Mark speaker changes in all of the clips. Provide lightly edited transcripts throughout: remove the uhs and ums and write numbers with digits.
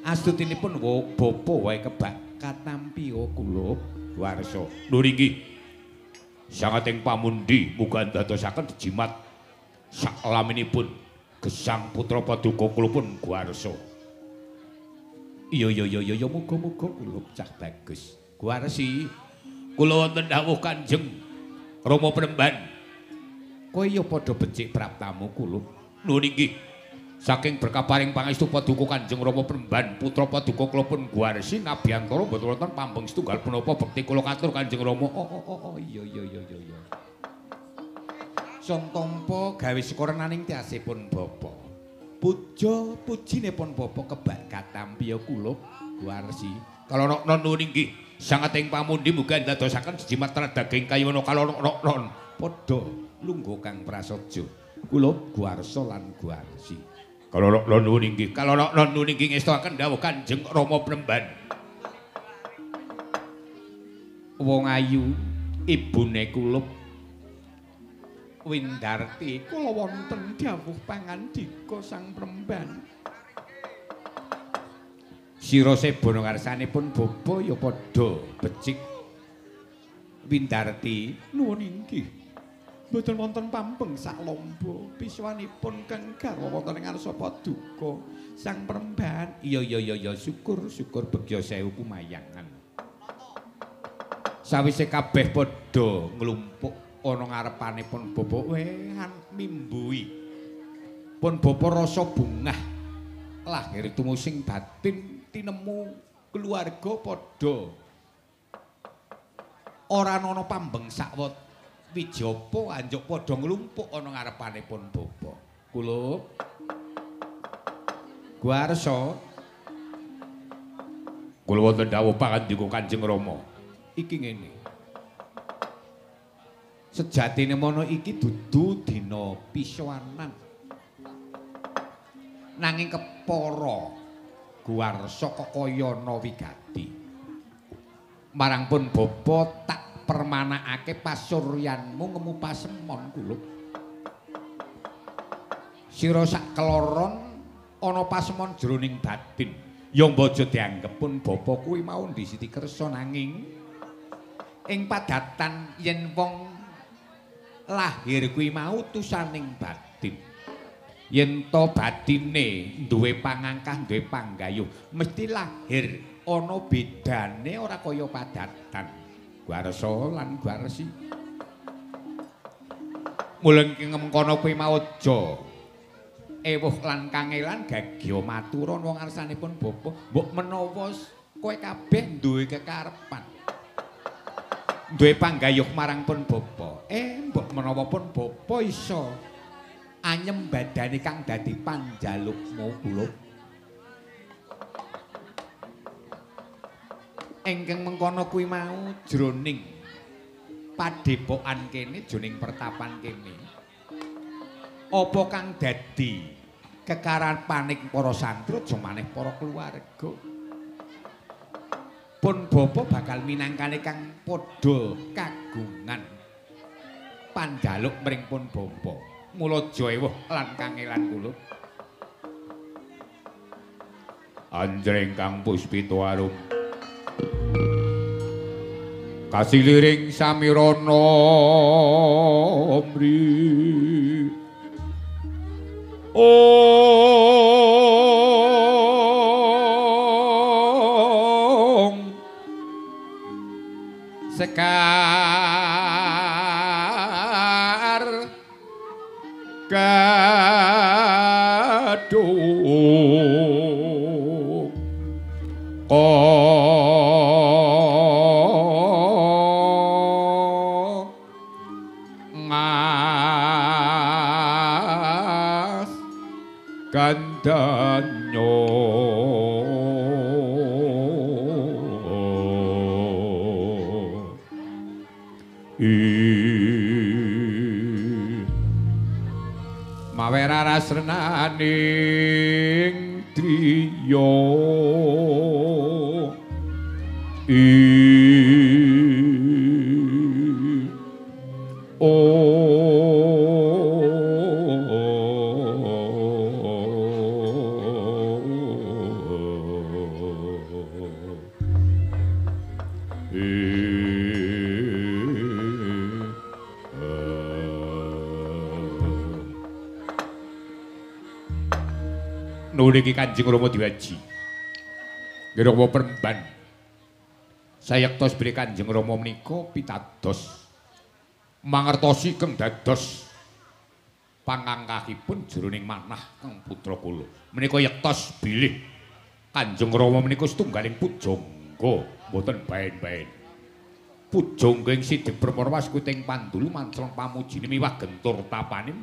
Speaker 1: Astutinipun bapa wae kebak katampi kula Guwarsa. Nuwun inggih. Sangating pamundi muga ndadosaken jejimat saklaminipun gesang putra paduka kula pun Guwarsa. Iya iya iya iya muga-muga kula cah bagus. Guwarsi, kula wonten dawuh Kanjeng Rama Premban. Kowe ya padha becik praptamu kula. Nuwun inggih. Saking berkah paring pangestu paduka Kanjeng Rama Premban putra paduka kula pun Guwarsi ngabiyantara mboten wonten pambeng setunggal punapa bekti kula katur Kanjeng Rama. Oh oh oh iya iya iya iya. Song tampa gawe sekorenaning tiasipun bapa. Puja pujinipun bapa kebak katampi kula Guwarsi. Kalonoknon nuwun inggih. Sangating pamundi muga ndadosaken jejimat daging kayana kalonoknon. Padha lungguh kang prasaja. Kula Guwarsa lan Guwarsi. Kalonoknon nuwun inggih. Kalonoknon nuwun inggih ngestoaken dawuh Kanjeng Rama Premban. Wong ayu ibune kula Windarti kula wonten dawuh pangandika Sang Premban. Sira sebono ngarsanipun bapa ya padha becik. Windarti nuwun inggih. Mboten wonten pampeng saklombo piswanipun kang garwa wonten ing ngarsa paduka Sang Premban. Iya iya iya iya syukur syukur begya sewu kumayangan. Sawise kabeh padha nglumpuk ana ngarepanipun bapa wehan mimbui. Pun bapa rasa bungah lahir tumusing batin tinemu keluarga padha ora ana pambeng sakwat wijapa anjuk padha nglumpuk ana ngarepanipun bapa. Kula Guwarsa kula wonten dawuh pangandika Kanjeng Rama. Iki ngene. Sejatine mono iki dudu dina pisowanan. Nanging kepara Guwarsa kekayana wigati. Marang pun bapa tak permanakake pasuryanmu ngemu pasemon kula. Sira sak keloron ana pasemon jroning batin. Ya mbojo dianggep pun bapa kuwi mau ndisiti kersa nanging ing padatan yen wong lahir kuwi mau tusaning batin. Yen to batine duwe pangangkah, duwe panggayuh, mesti lahir ana bedane ora kaya padatan. Guwarsa lan Guwarsi. Mula ing mengkono kuwi mau aja ewuh lan kangelan gagya maturan wong ngarsanipun bapa, mbok menawa kowe kabeh duwe kekarepan. Duwe panggayuh marang pun bapa. Mbok menawa pun bapa iso anyem badane kang dadi panjalukmu kula. Ingkang mengkono kuwi mau jroning padepokan kene, jroning pertapan kene. Apa kang dadi kekarapaning para santri aja maneh para keluarga. Pun bapa bakal minangkane kang padha kagungan panjaluk mring pun bapa. Mula aja ewuh lan kangelan kula. Anjreng kang puspita arum kasiliring samirana mri ong sekar kadung ngas gandanyo mawe rarasrenaning driya Nuwun iki Kanjeng Rama diwaji. Nggih Rama Premban. Sayektos bilih Kanjeng Rama menika pitados mangertosi keng dados pangangkahipun jroning manah keng putra kula. Menika yektos bilih Kanjeng Rama menika setunggaling pujangga mboten baen-baen. Pujangga ing Sidik Permana waskuting pandulu mancleng pamujine miwah gentur tapane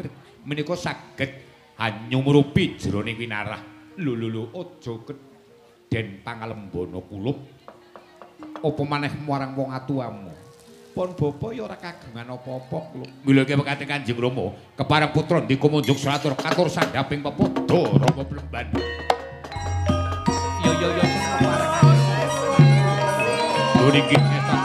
Speaker 1: menika saged hanyumurupi jroning winarah. Lho lho lho aja kedhen pangalembana kulup. Apa maneh marang wong atuwamu. Pon bapa ya ora kagungan apa-apa kulup. Milih mekate Kanjeng Rama kepareng putra ndika munjuk satur katur sandhaping pepadha Rama Plemban. Yo yo yo sing kepareng. Lho niki ngetok.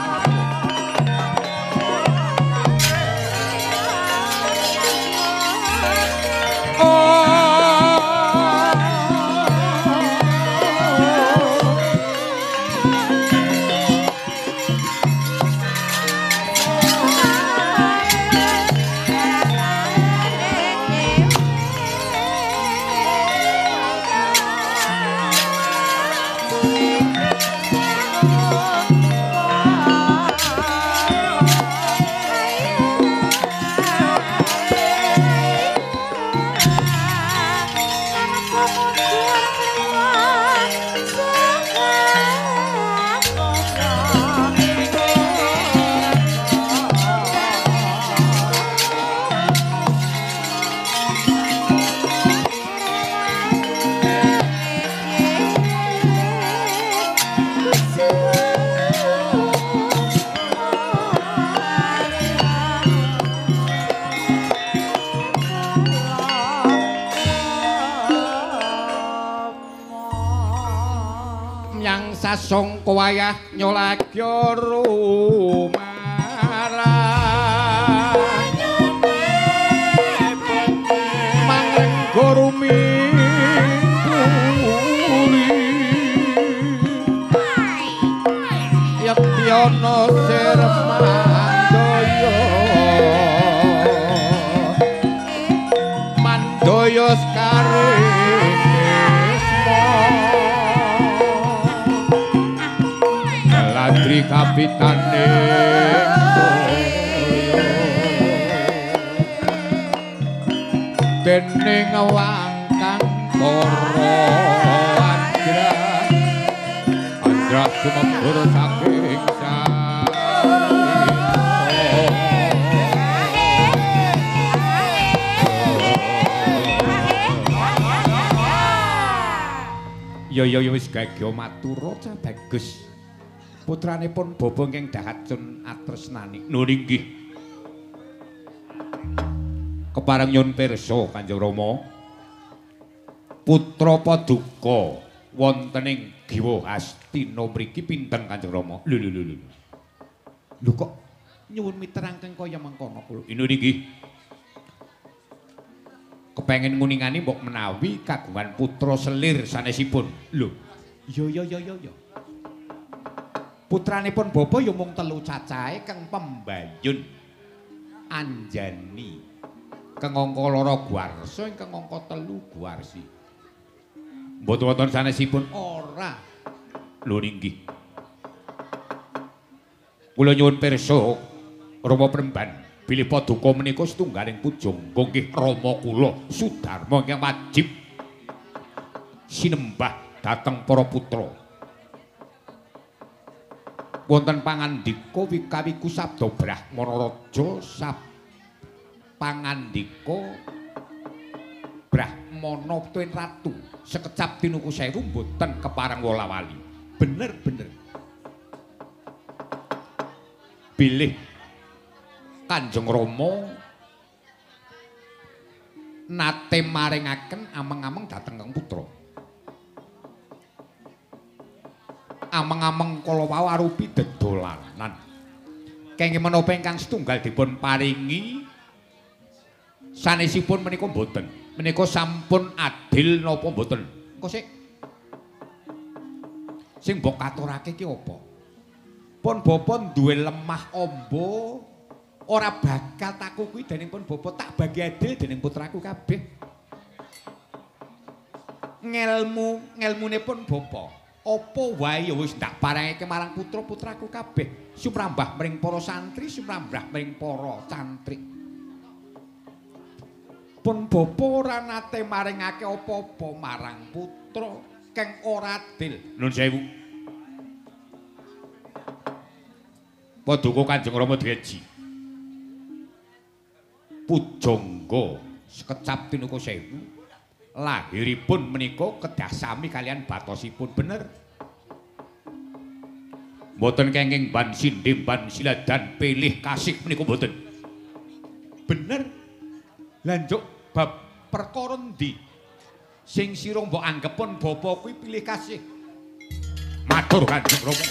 Speaker 1: Sasongko wayah nyolagya rumarah mangrengga rumipuli yekti ana sir mandaya mandaya sekaring Ladri kapitane dening wangkang para andra andra sumebur saking ya ya ya wis gagya matura cah bagus. Putranipun bapa ingkang dahat sun atresnani. Nun inggih. Kepareng nyuwun pirsa Kanjeng Rama. Putra paduka wonten ing Giwa Hastina mriki pinten Kanjeng Rama? Lho lho lho lho. Lho kok nyuwun miterangken kaya mengkono kula. Nun inggih. Kepengen nguningani mbok menawi kagungan putra selir sanesipun. Lho. Ya ya ya ya ya. Putranipun bapa ya mung telu cacahe kang Pembayun Anjani kang angka loro Guwarsa ingkang angka 3 Guwarsi. Mboten wonten sanesipun ora. Lho inggih. Kula nyuwun pirsa Rama Premban bilih paduka menika setunggaling pujangga nggih rama kula Sudarma ingkang wajib sinembah dhateng para putra. Wonten pangandika wikawiku sabda Brahmana raja sab pangandika Brahmana tuwin ratu sekecap tinuku sewu mboten kepareng wola-wali. Bener-bener bilih Kanjeng Rama nate maringaken ameng-ameng dhateng kang putra. Ameng-ameng kala wau arupi dedolanan. Kenging menapa ingkang setunggal dipun paringi sanesipun menika mboten. Menika sampun adil napa mboten? Engko sik. Sing mbok katurake ki apa? Pun bapa duwe lemah amba ora bakal tak kukuhi dening pun bapa, tak bagi adil dening putraku kabeh. Ngelmu, ngelmune pun bapa. Apa wae ya wis ndak parengake marang putra-putraku kabeh. Sumrambah mring para santri, sumrambah mring para cantrik. Pun bapa ora nate maringake apa-apa marang putra keng ora adil.
Speaker 2: Nun sewu. Paduka Kanjeng Rama Dwiji.
Speaker 1: Pujangga sekecap tinuku sewu. Lahiripun menika kedah sami kalian batosipun bener.
Speaker 2: Mboten kenging ban sindhe ban siladan pilih kasih menika mboten.
Speaker 1: Bener. Lah njuk bab perkara endi sing sira mbok anggep pun bapa kuwi pilih kasih?
Speaker 2: Matur Kanjeng Rama.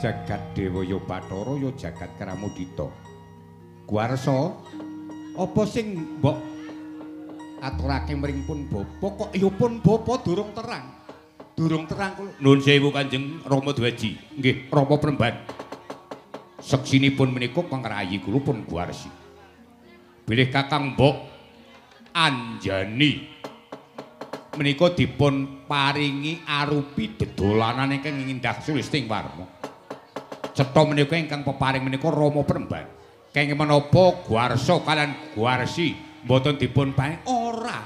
Speaker 1: Jagat Dewa ya Bathara ya jagat Kramudita. Guwarsa, apa sing mbok aturake mring pun bapa kok ya pun bapa durung terang. Durung terang kula.
Speaker 2: Nuwun sewu Kanjeng Rama Dwiji. Nggih, Rama Premban. Seksinipun menika kang rayi kula pun Guwarsi. Bilih Kakang Mbok Anjani menika dipun paringi arupi dedolanan ingkang indah sulisting warma. Cetha menika ingkang peparing menika Rama Premban. Kenging menapa Guwarsa kalian Guwarsi mboten dipun paring?
Speaker 1: Ora.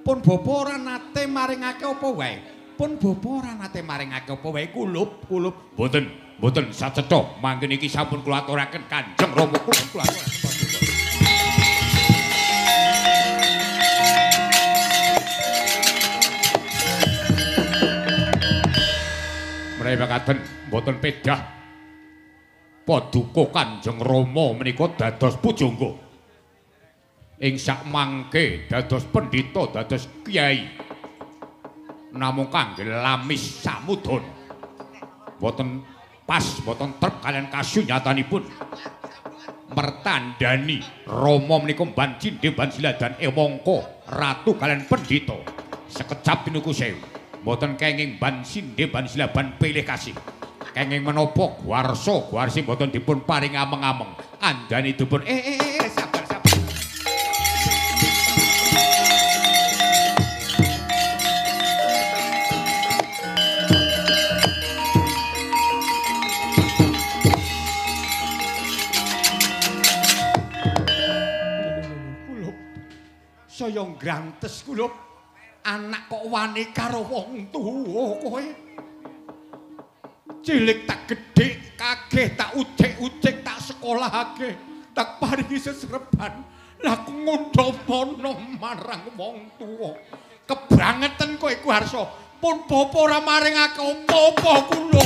Speaker 1: Pun bapa ora nate maringake apa wae. Pun bapa ora nate maringake apa wae kulup kulup.
Speaker 2: Mboten, mboten sacetha mangken iki sampun kula aturaken Kanjeng Rama kula aturaken. Menawi mekaten mboten pedah paduka Kanjeng Rama menika dados pujangga. Ing sakmangke dados pendhita, dados kyai. Namung kangge lamis samudon. Mboten pas, mboten trep kalian kasunyatanipun. Mertandani Rama menika ban cindhe ban siladan emangka ratu kalian pendhita. Sekecap tinuku sewu. Mboten kenging ban sindhe ban silaban pilih kasih. Kenging menapa Guwarsa Guwarsi mboten dipun paring ameng-ameng. Anjani dipun sabar sabar.
Speaker 1: Kulup. Saya ngrantes kulup. Anak kok wani karo wong tuwa kowe. Cilik tak gedhek, kageh tak ucek-ucek, tak sekolahake, tak paringi sesreban.
Speaker 2: Lah ku ngundhamana marang wong tuwa. Kebrangeten kowe Guwarsa. Pun bapa ora maringake apa-apa kula.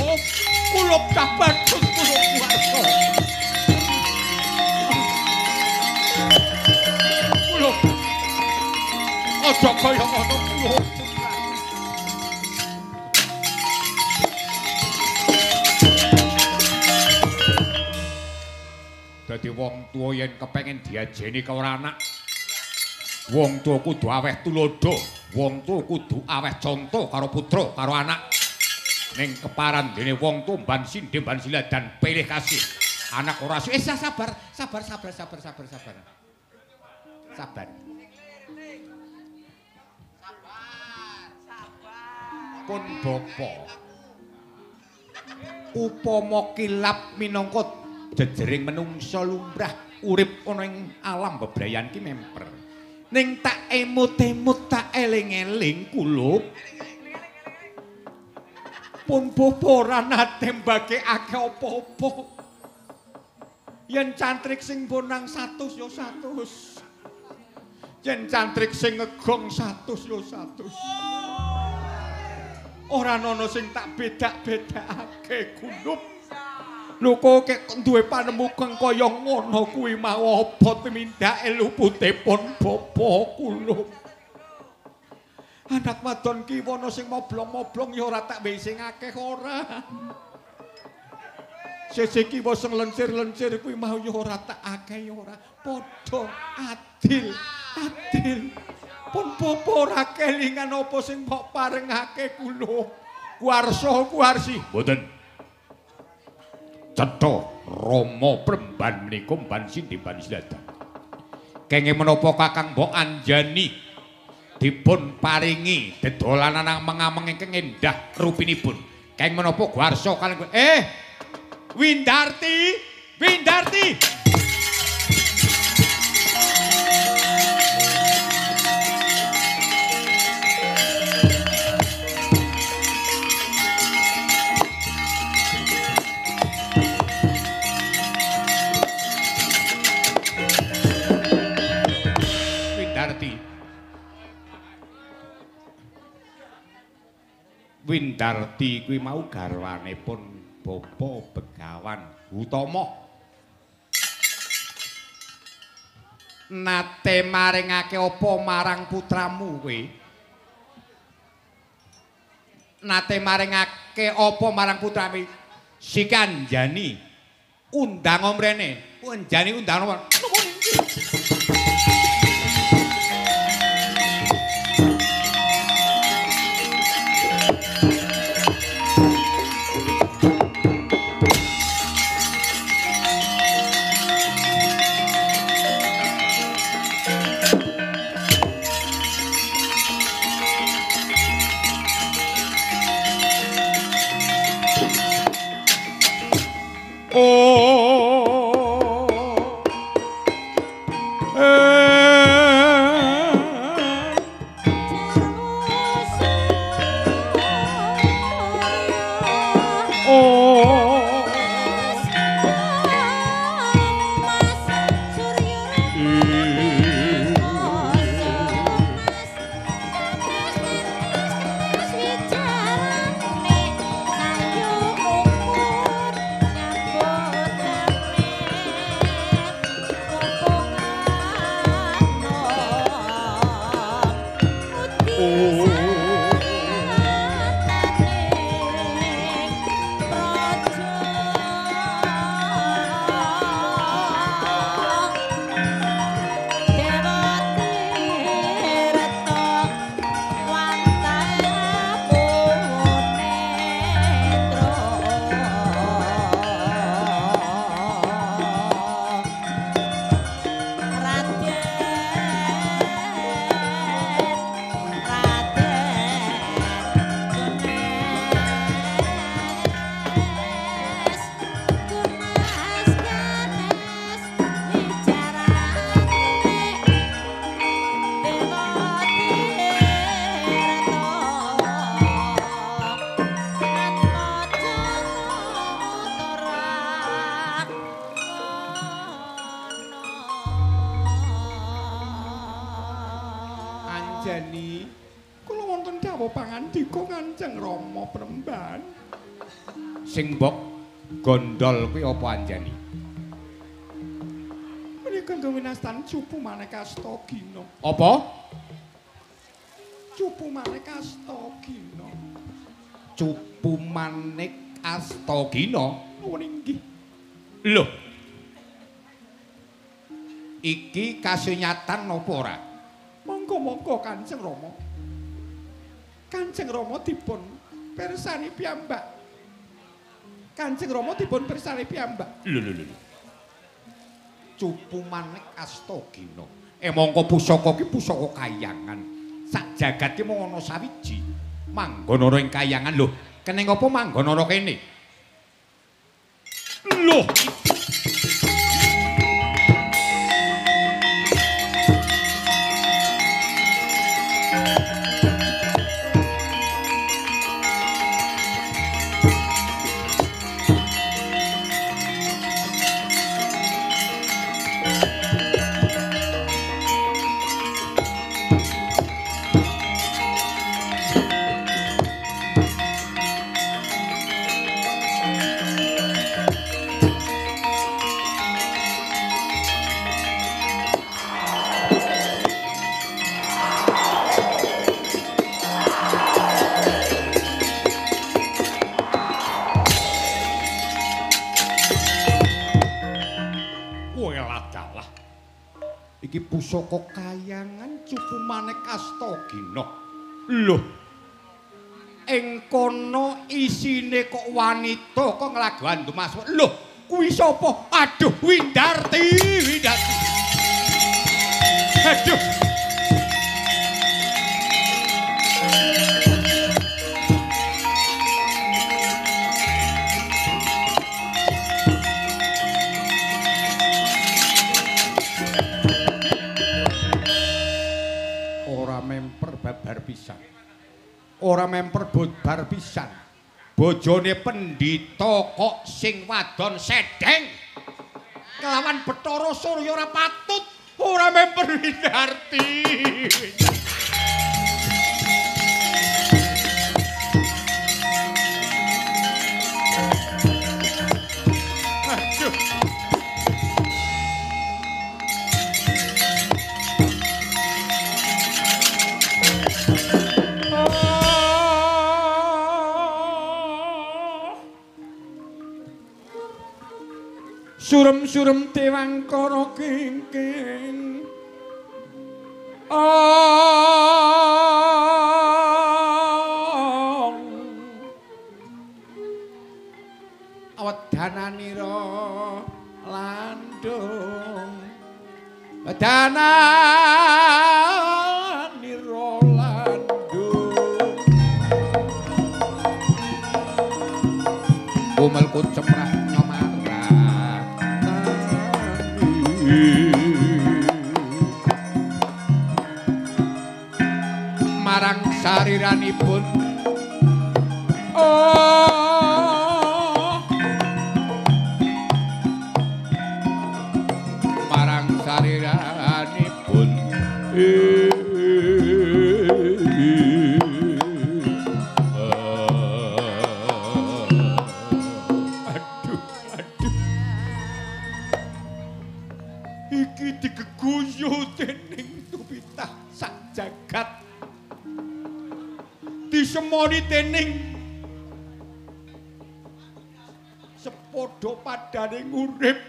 Speaker 2: Kula dah badut kula Guwarsa. Kula aja kaya ngono kula.
Speaker 1: Dadi wong tuwa yen kepengin diajeni karo anak, wong tuwa kudu aweh tuladha, wong tuwa kudu aweh conto karo putra karo anak. Ning keparan dene wong tuwa mban sindhe mban siladan pilih kasih. Anak ora sabar, sabar, sabar, sabar, sabar, sabar. Sabar. Pun bapa. Upama kilap minangka jejering menungsa lumrah urip ana ing alam bebrayan ki memper. Ning tak emut-emut tak eling-eling kulup.
Speaker 2: Pun bapa ora nate mbagekake apa-apa. Yen cantrik sing bonang 100 ya 100. Yen cantrik sing ngegong 100 ya 100. Ora ana sing tak bedak-bedakake kulup. Lho kok duwe panemu kang kaya ngono kuwi mau apa tumindake lupute pun bapa kula. Anak wadon ki ana sing moblong-moblong ya ora tak wehi sing akeh ora. Sisih kiwa sing lencir-lencir kuwi mau ya ora tak akeh ya ora. Padha adil, adil. Pun bapa ora kelingan apa sing mbok parengake kula. Kuwarsa kuwarsi.
Speaker 1: Mboten. Cetha Rama Premban menika mban sindhe mban siladan. Kenging menapa Kakang Mbok Anjani dipun paringi dedolanan ameng-ameng ingkang endah rupinipun. Kenging menapa Guwarsa kaliyan
Speaker 2: Windarti, Windarti.
Speaker 1: Windarti kuwi mau garwane pun Bapa Begawan Utama.
Speaker 2: Nate maringake apa marang putramu kowe? Nate maringake apa marang putramu? Si Kanjani undang mrene. Anjani undang. Nuwun inggih.
Speaker 1: Oh.
Speaker 3: rawuh pangandika Kanjeng Rama Premban.
Speaker 2: Sing mbok gondol kuwi apa anjani?
Speaker 3: Menika winastan Cupu Manik Astagina.
Speaker 2: Apa?
Speaker 3: Cupu Manik Astagina.
Speaker 2: Cupu Manik Astagina?
Speaker 3: Nuwun inggih.
Speaker 2: Lho. Iki kasunyatan napa ora?
Speaker 3: Monggo-monggo Kanjeng Rama. Kanjeng Rama dipun pirsani piyambak. Kanjeng Rama dipun pirsani piyambak.
Speaker 2: Lho lho lho. Cupu Manik Astagina. Mongko pusaka ki pusaka kayangan. Sak jagat ki mung ana sawiji. Manggon ana ing kayangan lho. Keneng apa manggon ana kene? Lho. Iki pusaka kayangan Cupu Manik Astagina. Lho. Ing kono isine kok wanita kok nglagoan Mas. Lho, kuwi sapa? Aduh, Windarti, Windarti. Aduh. Pisan. Ora memper bodbar pisan. Bojone pendhita kok sing wadon sedeng kelawan Bathara Surya ora patut. Ora memper Windarti. Aduh.
Speaker 3: Surem-surem dewangkara kingking. Awedananira landung. Wedananira landung.
Speaker 2: Umel kucemrah marang sariranipun. Oh, marang sariranipun.
Speaker 3: Aduh, aduh. Iki digeguyu dening tupitah sak jagat. Disemoni dening sepadha padane urip.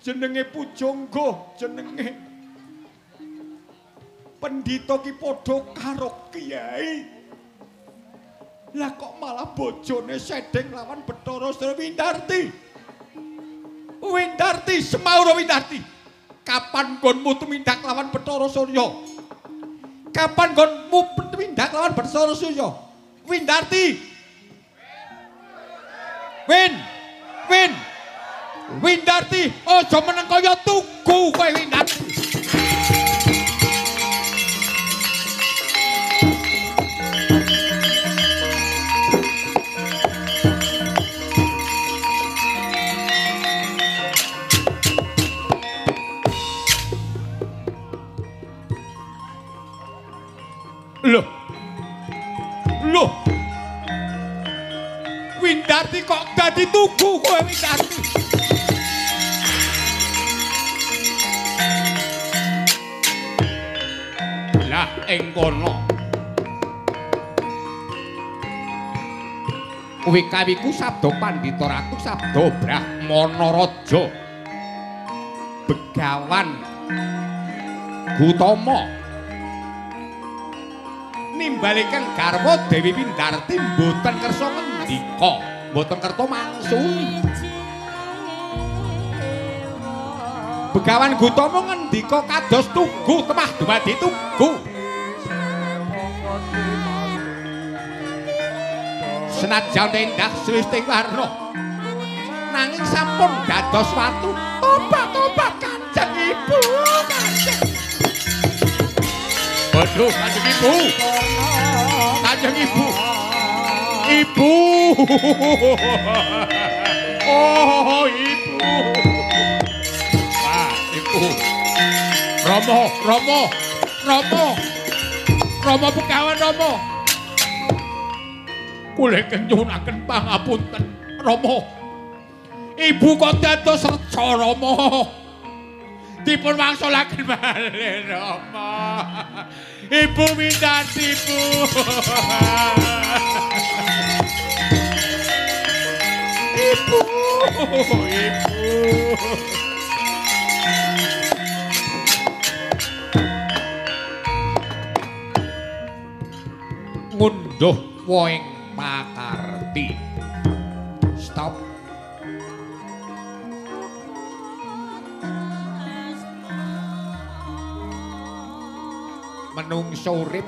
Speaker 3: Jenenge pujangga, jenenge pendhita ki padha karo kiai. Lah kok malah bojone sedeng lawan Bathara Surya. Windarti. Windarti, semaura Windarti. Kapan nggonmu tumindak lawan Bathara Surya? Kapan nggonmu tumindak lawan Bathara Surya? Windarti. Win. Win. Windarti, aja meneng kaya tugu kowe Windarti.
Speaker 2: Loh.
Speaker 3: Windarti kok dadi tugu kowe Windarti.
Speaker 2: Lah ing kono wikawiku sabda Pandhita Ratu sabda Brahmana Raja Begawan Gutama nimbaliken garwa Dewi Windarti mboten kersa ngendika, mboten kerta mangsuli.
Speaker 3: Begawan Gutama ngendika kados tugu temah dumadi tugu. Senajan endah sristing warna nanging sampun dados watu. Tobat-tobat Kanjeng Ibu, Kanjeng.
Speaker 2: Waduh, Kanjeng Ibu. Kanjeng Ibu. Ibu. Oh, Ibu. Wah, Ibu. Romo, Romo. Romo. Romo Begawan Romo. Kula ingkang nyuwunaken pangapunten, Romo. Ibu kok dados reca, Romo. Dipun wangsulaken malih, Romo. Ibu Windarti, Ibu. Ibu, Ibu. Ngunduh woing pakarti. Stop. Menungso urip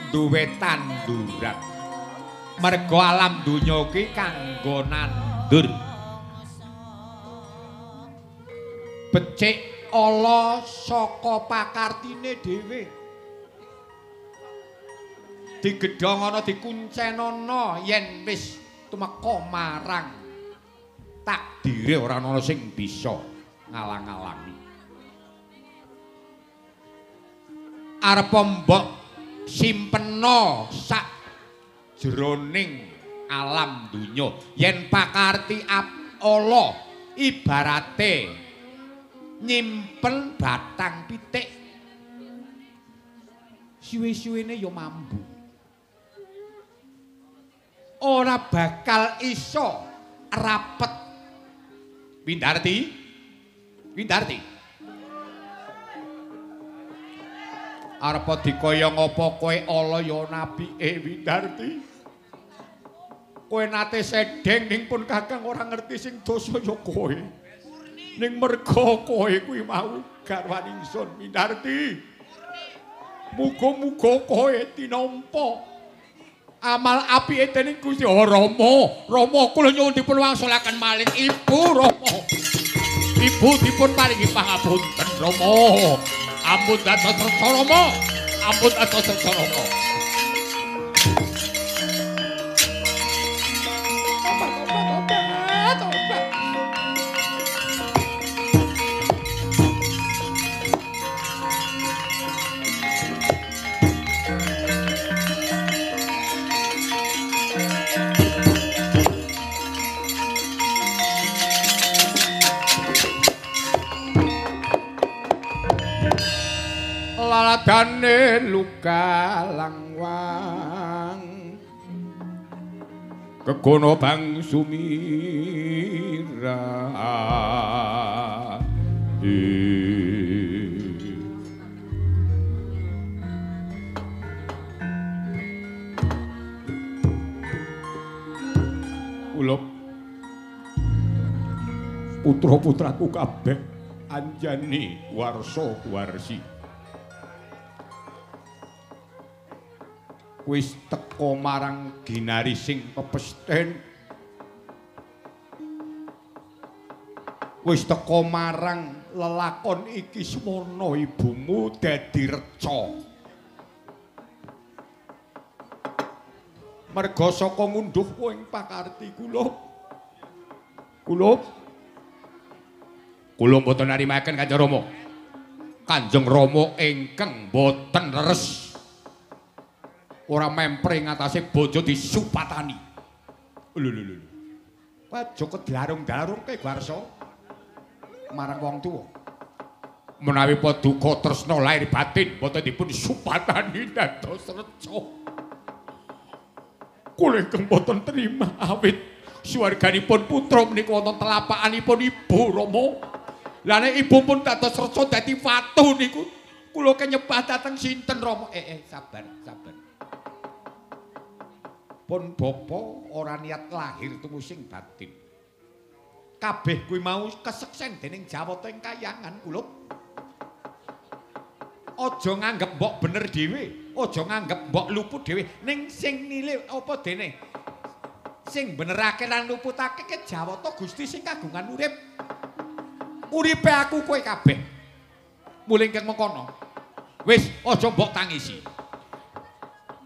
Speaker 2: duwe tanduran. Merga alam donya iki kanggo nandur. Becik ala saka pakartine dhewe. Digedhong ana dikuncenana yen wis tumeka marang takdire ora ana sing bisa ngalang-alangi. Arep mbok simpena sak jroning alam donya yen pakarti ala ibarate nyimpen batang pitik suwe-suwene ya mambu, ora bakal iso rapet. Windarti, Windarti, arep dikaya ngapa kowe ala ya nabike Windarti. Kowe nate sedeng ning pun kakang ora ngerti sing dosa ya kowe. Ning merga kowe kuwi mau garwan ingsun Windarti. Muga-muga kowe tinampa amal apike dening Gusti. Oh Rama, Rama kula nyuwun dipun wangsulaken malih Ibu Rama. Ibu dipun paringi pangapunten Rama. Ampun dados reca Rama. Ampun dados reca Rama. Laladane luka langwang kekono bang sumira. Kula putra-putraku kabeh anjani warsa warsi wis teka marang ginari sing pepesten, wis teka marang lelakon iki semono ibumu dadi reca. Merga saka ngunduh ing pakarti kula. Kula kula mboten narimaken Kanjeng Rama. Kanjeng Rama ingkang mboten leres. Ora mempre ngatasé bojo disupatani. Lho lho lho. Aja kedlarung-dlarungke Warsa marang wong tuwa. Menawi paduka tresna lahir batin boten dipun supatani dados reca. Kula ingkang boten terima awit suwarganipun putra menika wonten telapakanipun ibu Rama. Lah nek ibu pun dados reca dadi watu niku kula kenyebah dhateng sinten Rama? Sabar, sabar. Pun bapa ora niat lahir tumusing batin. Kabeh kuwi mau keseksen dening Jawata ing kayangan kula. Aja nganggep mbok bener dhewe, aja nganggep mbok luput dhewe, ning sing nilai apa dene? Sing benerake lan luputake ke Jawata Gusti sing kagungan urip. Uripe aku kowe kabeh. Mulih ingkang mengkono. Wis aja mbok tangisi.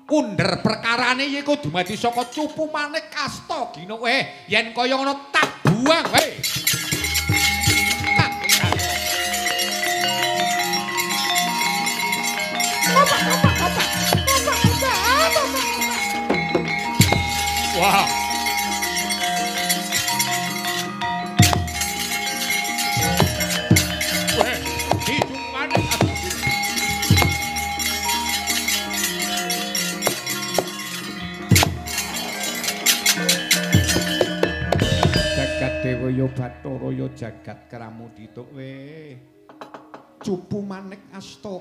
Speaker 2: Under perkarane iku dumadi saka cupu manik asta gina. Yen kaya ngono tak buang wae. Wah. Weh, dijupane jagat dewa ya Bathara ya jagat kramudita. Weh, cupu manik asta.